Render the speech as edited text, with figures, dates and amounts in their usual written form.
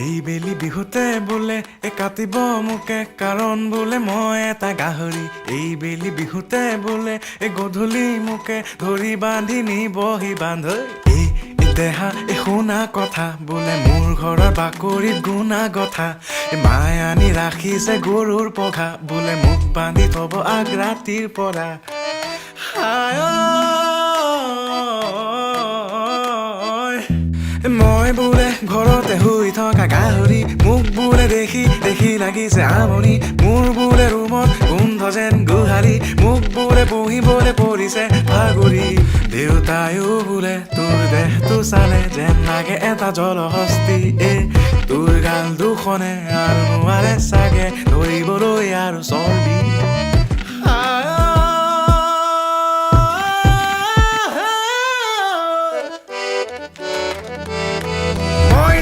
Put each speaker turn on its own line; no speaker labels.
এইবেলি বিহুতে বোলে এ কাটিব মোকে, কাৰণ বোলে মই এটা গাহৰি। এইবেলি বিহুতে বোলে এ গধূলি মোকে ধৰি বান্ধি নিবহি বান্ধৈ। এই এই দেহা, এই শুনা কথা, বোলে মোৰ ঘৰৰ বাকৰিত গুণা গথা। এই মায়ে আনি ৰাখিছে গৰুৰ পঘা, বোলে মোক বান্ধি থব আগ ৰাতিৰ পৰা। হায় ঐ, মই বোলে ঘৰতে শুই থকা গাহৰি, মোক বোলে দেখি দেখি লাগিছে আমনি। মোৰ বোলে ৰুমত গোন্ধ যেন গোহালি, মোক বোলে পুহিবলে পৰিছে ভাগৰি। দেউতায়ো বোলে তোৰ দেহটো চালে যেন লাগে এটা জলহস্তি, এ তোৰ গাল দুখনে আৰু নোৱাৰে চাগে ধৰিবলৈ আৰু চৰ্বি।